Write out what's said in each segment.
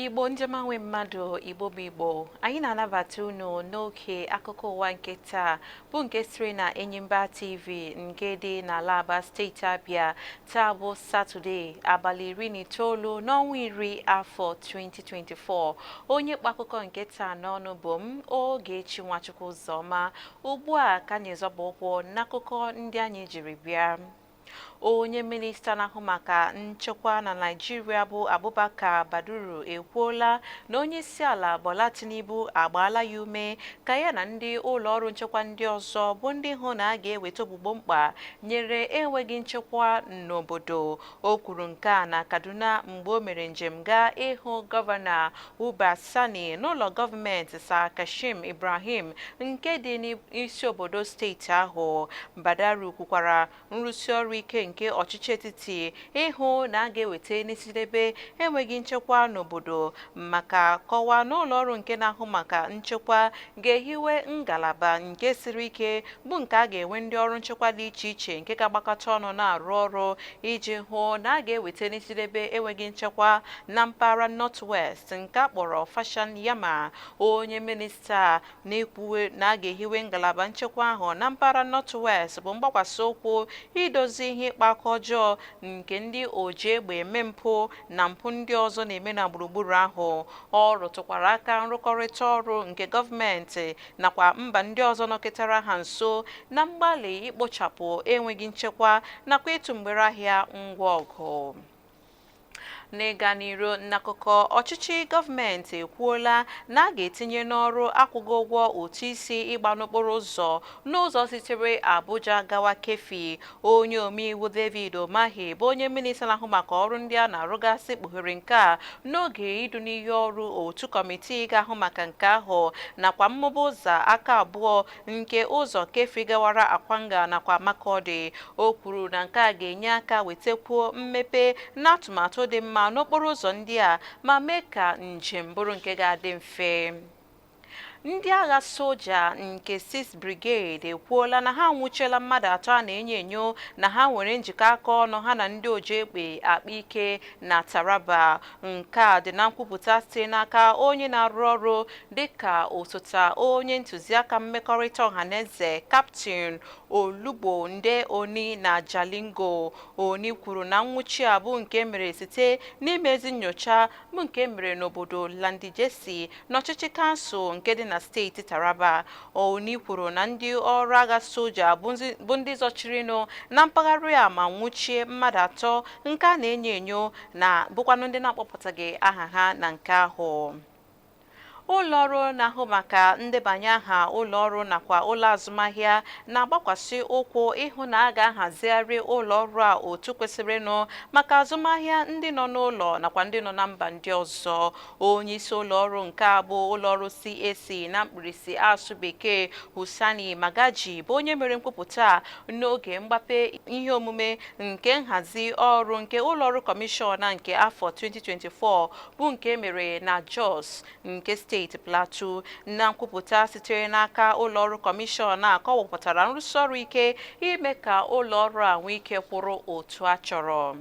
Igbo ndị ọma nwe mmadụ, Igbo bụ Igbo, anyị na-anabata unu n'oge akụkọ ụwa nke taa, bụ nke siri na Enyimba TV nke dị n'ala Aba, steeti Abịa. Taa bụ Satọde, abalị 19 n'ọnwa 10, afọ 2024. Onye kpa akụkọ nke taa n'ọnụ bụ m, Ogechi Nwachukwu Ụzọma. Ugbu a ka anyị zọba ụkwụ n'akụkọ ndị anyị jiri bịa. Onye minista na-ahụ maka nchekwa na Naịjirịa bụ Abubakar Badaru ekwuola na onye isi ala Bola Tinubu agbaala ya ume ka ya na ndị ụlọ ọrụ nchekwa ndị ọzọ bụ ndị hụ na a ga-eweta ogbugbo mkpa nyere enweghị nchekwa n'obodo. O kwuru nke a na Kaduna mgbe o mere njem gaa ịhụ Gọvanọ Uba Sani n'ụlọ gọọmenti Sir Kashim Ibrahim nke dị n'isi obodo steeti ahụ. Badaru kwukwara nrụsi ọrụ ike nke ọchịchị etiti ịhụ na a ga-eweta njedebe enweghị nchekwa n'obodo, maka kọwaa n'ụlọ ọrụ nke na-ahụ maka nchekwa ga-ehiwe ngalaba nke siri ike, bụ nke a ga-enwe ndị ọrụ nchekwa dị iche iche nke ga-agbakọta ọnụ na-arụ ọrụ iji hụ na a ga-eweta njedebe enweghị nchekwa na mpaghara North West nke a kpọrọ Fashan Yama. Onye minista na-ekwuwe na a ga-ehiwe ngalaba nchekwa ahụ na mpaghara North West bụ mgbakwasị ụkwụ idozi ihe ịkpa aka ọjọọ nke ndị oji egbe eme mpụ na mpụ ndị ọzọ na-eme na gburugburu ahụ. Ọ rụtụkwara aka nrụkọrịta ọrụ nke gọọmenti nakwa mba ndị ọzọ nọkịtara ha nso na mgbalị ikpochapụ enweghị nchekwa nakwa ịtụ mgbere ahịa ngwa ọgụ. N'ịga n'iru n'akụkọ, ọchịchị gọọmenti ekwuola na a ga-etinye n'ọrụ akwụghị ụgwọ ụtụ isi ịgba n'okporo ụzọ n'ụzọ sitere Abuja gawa Keffi. Onye omeiwu David Umahi, bụ onye minista na-ahụ maka ọrụ ndị a na-arụgasị, kpughere nke a n'oge idu n'iyi ọrụ otu kọmitii ga-ahụ maka nke ahụ nakwa mmụba ụzọ aka abụọ nke ụzọ Keffi gawara Akwanga nakwa Makurdi. O kwuru na nke a ga-enye aka wetakwuo mmepe na atụmatụ dị mma n'okporo ụzọ ndị a ma mee ka njem bụrụ nke ga-adị mfe. Ndị agha soja nke 6 Brigade ekwuola na ha anwụchiela mmadụ atọ a na-enyo enyo na ha nwere njikọ aka ọnụ ha na ndị oji egbe akpa ike na Taraba. Nke a dị na nkwupụta site n'aka onye na-arụ ọrụ dịka osote onye ntụziaka mmekọrịta ọhaneze, Kaptịn Olugbo Nde Oni na Jalingo. Oni kwuru na nwụchi a bụ nke mere site n'imezi nyocha bụ nke mere n'obodo Landijesi n'ọchịchị kansụl nke dị na steeti Taraba. Oni kwuru na ndị ọrụ agha soja bụ ndị zọchirinụ na mpaghara a ma nwụchie mmadụ atọ nke a na-enyo enyo na bụkwanụ ndị na-akpọpụtaghị aha ha na nke ahụ. Ụlọọrụ na-ahụ maka ndebanye aha ụlọọrụ nakwa ụlọ azụmahịa na-agbakwasị ụkwụ ịhụ na a ga-ahazigharị ụlọọrụ a otu kwesịrịnụ maka azụmahịa ndị nọ n'ụlọ nakwa ndị nọ na mba ndị ọzọ. Onye isi ụlọọrụ nke a, bụ ụlọọrụ CAC na mkpirisi asụ bekee, Husani Magaji, bụ onye mere nkwupụta n'oge mgbape ihe omume nke nhazi ọrụ nke ụlọọrụ kọmishọna nke afọ 2024, bụ nke mere na Jos nke steeti Plateau. Na nkwupụta sitere n'aka ụlọọrụ kọmishọn a, kọwapụtara nrụsi ọrụ ike ime ka ụlọọrụ a nwee ike kwụrụ otu a chọrọ.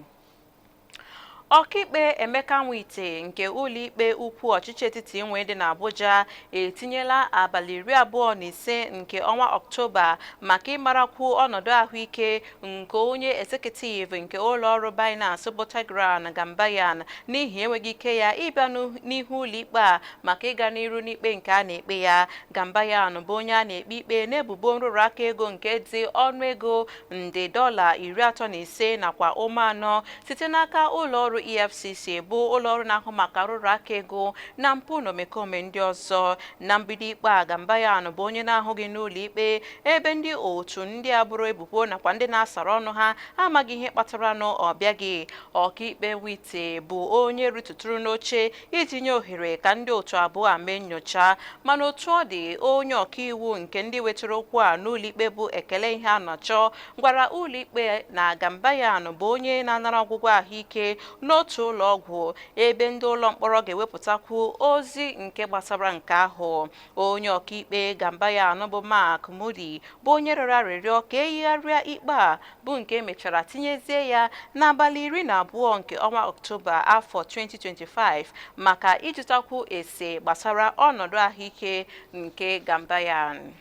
Ọkaikpe Emeka Nwite nke Ụlọikpe Ukwu Ọchịchị Etiti nwe dị n'Abuja etinyela abalị 25 nke ọnwa Ọktoba maka ịmarakwu ọnọdụ ahụike nke onye executive nke ụlọọrụ Binance bụ Tigran Gambaryan, n'ihi enweghị ike ya ịbịa n'ihu ụlọikpe a maka ịga n'iru n'ikpe nke a na-ekpe ya. Gambaryan bụ onye a na-ekpe ikpe n'ebubo nrụrụ aka ego nke dị ọnụego nde $35.4 site n'aka ụlọọrụ EFCC, bụ ụlọọrụ na-ahụ maka nrụrụ aka ego na mpụ na omekome ndị ọzọ. Na mbido ikpe a, Gambaryan bụ onye na-ahụghị n'ụlọ ikpe, ebe ndị otu ndị a bụrụ ebubo nakwa ndị na-asara ọnụ ha amaghị ihe kpatara nụ ọ bịaghị. Ọkaikpe Nwite bụ onye rịtụtụrụ n'oche iji nye ohere ka ndị otu abụọ a mee nyocha, mana otu ọ dị, onye ọkaiwu nke ndị wetara okwu a n'ụlọikpe, bụ Ekele Ihe Anachọ, gwara ụlọikpe na Gambaryan bụ onye na-anara ọgwụgwọ ahụike. n'otu ụlọ ọgwụ, ebe ndị ụlọ mkpọrọ ga-ewepụtakwu ozi nke gbasara nke ahụ. Onye ọkaikpe Gambayan bụ Mark Moody bụ onye rịọrọ arịrịọ ka eyigharịa ikpe a, bụ nke emechara tinyezie ya n'abalị 12 nke ọnwa Ọktoba afọ 2025 maka ịjụtakwu ese gbasara ọnọdụ ahụike nke Gambayan.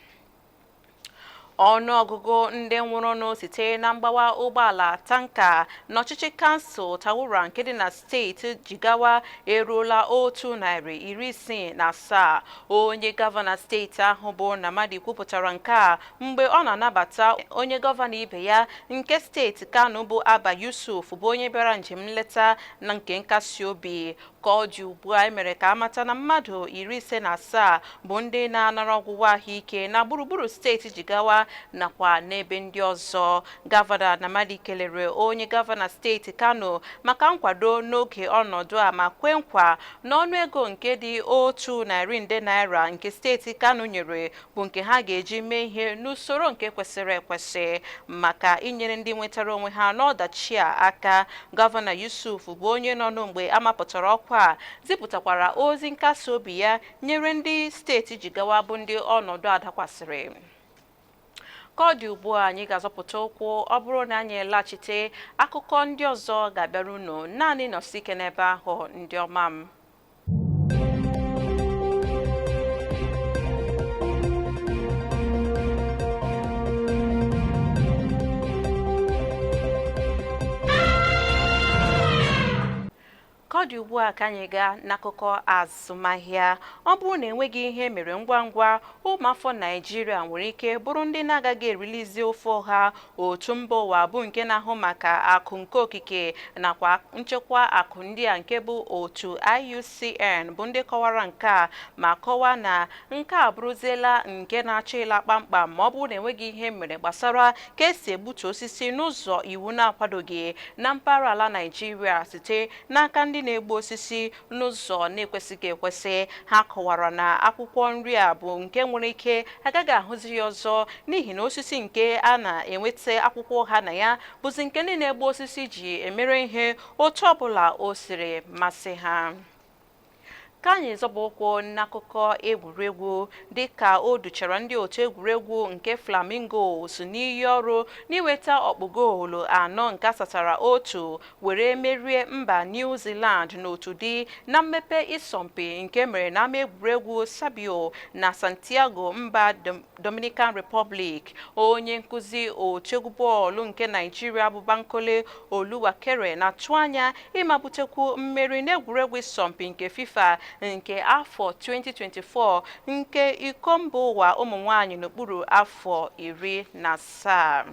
Ọnụọgụgụ ndị nwụrụnụ site na mgbawa ụgbọala tanka n'ọchịchị kansụl Taura nke dị na steeti Jigawa eruola 167. Onye gọvanọ steeti ahụ bụ Namadi kwupụtara nke a mgbe ọ na-anabata onye gọvanọ ibe ya nke steeti Kano bụ Abba Yusuf, bụ onye bịara njem nleta na nke nkasi obi. Ka ọ dị ugbu a, emere ka amata na mmadụ 57 bụ ndị na-anara ọgwụgwọ ahụike na gburugburu steeti Jigawa nakwa n'ebe ndị ọzọ. Gọvanọ Namadi kelere onye gọvanọ steeti Kano maka nkwado n'oge ọnọdụ a ma kwe nkwa na ọnụego nke dị 100 nde naira nke steeti Kano nyere bụ nke ha ga-eji mee ihe n'usoro nke kwesịrị ekwesị maka inyere ndị nwetara onwe ha n'ọdachi a aka. Gọvanọ Yusuf, bụ onye nọ mgbe a mapụtara ọkwa a, zipụtakwara ozi nkasi obi ya nyere ndị steeti Jigawa bụ ndị ọnọdụ a dakwasịrị. Ka ọ dị ugbu a, anyị ga-azọpụta ụkwụ. Ọ bụrụ na anyị laghachite, akụkọ ndị ọzọ ga-abịara unu. Naanị nọsi ike n'ebe ahụ, ndị ọma m. Ka ọ dị ugbu a, ka anyị gaa n'akụkọ azụmahịa. Ọ bụrụ na enweghị ihe mere ngwa ngwa, ụmụafọ Naijiria nwere ike bụrụ ndị na-agaghị erilizi ofe ọha. Otu mba ụwa bụ nke na-ahụ maka akụ nke okike nakwa nchekwa akụ ndị a, nke bụ otu IUCN, bụ ndị kọwara nke a ma kọwaa na nke a bụrụziela nke na-achọ ịla kpamkpam ma ọ bụrụ na enweghị ihe mere gbasara ka esi egbutu osisi n'ụzọ iwu na-akwadoghị na mpaghara ala Naijiria site n'aka ndị na-egbu osisi n'ụzọ na-ekwesịghị ekwesị. Ha kọwara na akwụkwọ nri a bụ nke nwere ike agaghị ahụzi ya ọzọ, n'ihi na osisi nke a na-enweta akwụkwọ ha na ya bụzi nke ndị na-egbu osisi ji emere ihe otu ọbụla o siri masị ha. Ka anyị zọba ụkwụ n'akụkọ egwuregwu. Dịka o duchara ndị otu egwuregwu nke Flamingos n'iyi ọrụ n'inweta ọkpụ goolu anọ nke asatara otu were merie mba New Zealand n'otu dị na mmepe ịsọmpi nke mere n'ama egwuregwu Cibao na Santiago, mba Dominican Republic, onye nkụzi otu egwu bọọlụ nke Naijiria bụ Bankole Oluwakere na-atụ anya ịmabutekwu mmeri n'egwuregwu ịsọmpi nke FIFA nke afọ 2024 nke iko mba ụwa ụmụ nwanyị n'okpuru afọ 17.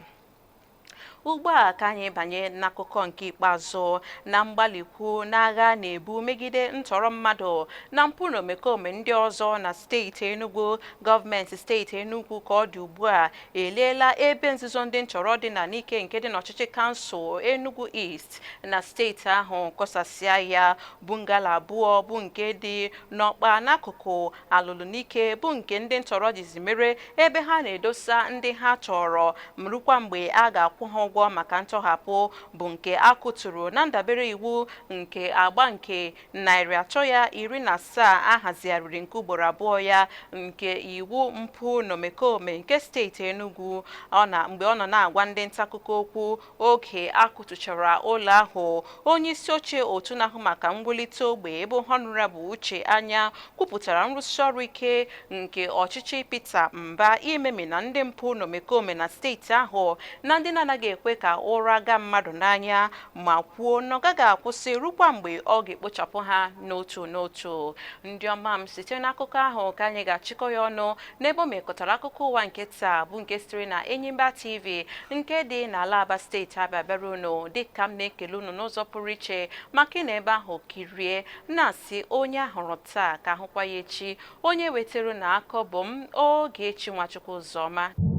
Ugbu a, ka anyị banye n'akụkọ nke ikpeazụ. Na mgbalikwu n'agha na-ebu megide ntọrọ mmadụ na mpụ na omekome ndị ọzọ na steeti Enugu, gọọmenti steeti Enugu ka ọ dị ugbu a eliela ebe nzuzo ndị ntọrọ dị na Nike nke dị n'ọchịchị kansụl Enugu East na steeti ahụ, kọsasịa ya. Bungalow abụọ bụ nke dị n'ọkpa n'akụkụ alụlụ n'ike bụ nke ndị ntọrọ jizi mere ebe ha na-edosa ndị ha chọrọ mrukwa mgbe a ga-akwụ ha ụgwọ maka ntọhapụ, bụ nke a kụturu na ndabere iwu nke agba nke 317 ahazigharịrị nke ugboro abụọ ya nke iwu mpụ na omekome nke steeti Enugu. Ọ na mgbe ọ nọ na-agwa ndị nta akụkọ okwu oge a kụtụchara ụlọ ahụ, onye isi oche otu na-ahụ maka mwulite ogbe bụ Honorable Uche Anya kwupụtara nrụsi ọrụ ike nke ọchịchị Peter Mba imemi na ndị mpụ na omekome na steeti ahụ na ndị na-anaghị ekwe ka ụra gaa mmadụ n'anya, ma kwuo na ọ gaghị akwụsị rukwa mgbe ọ ga-ekpochapụ ha n'otu n'otu. Ndị ọma m, site n'akụkọ ahụ ka anyị ga-achịkọ ya ọnụ n'ebe o mekọtara akụkọ ụwa nke taa, bụ nke sitere na Enyimba TV nke dị n'ala Aba, steeti Abịa, bịara unu. Dịka m na-ekele unu n'ụzọ pụrụ iche maka ị na ebe ahụ kirie, na-asị onye ahụrụ taa ka ahụkwa ya echi. Onye wetara na akọ bụ m, Ogechi Nwachukwu Ụzọma.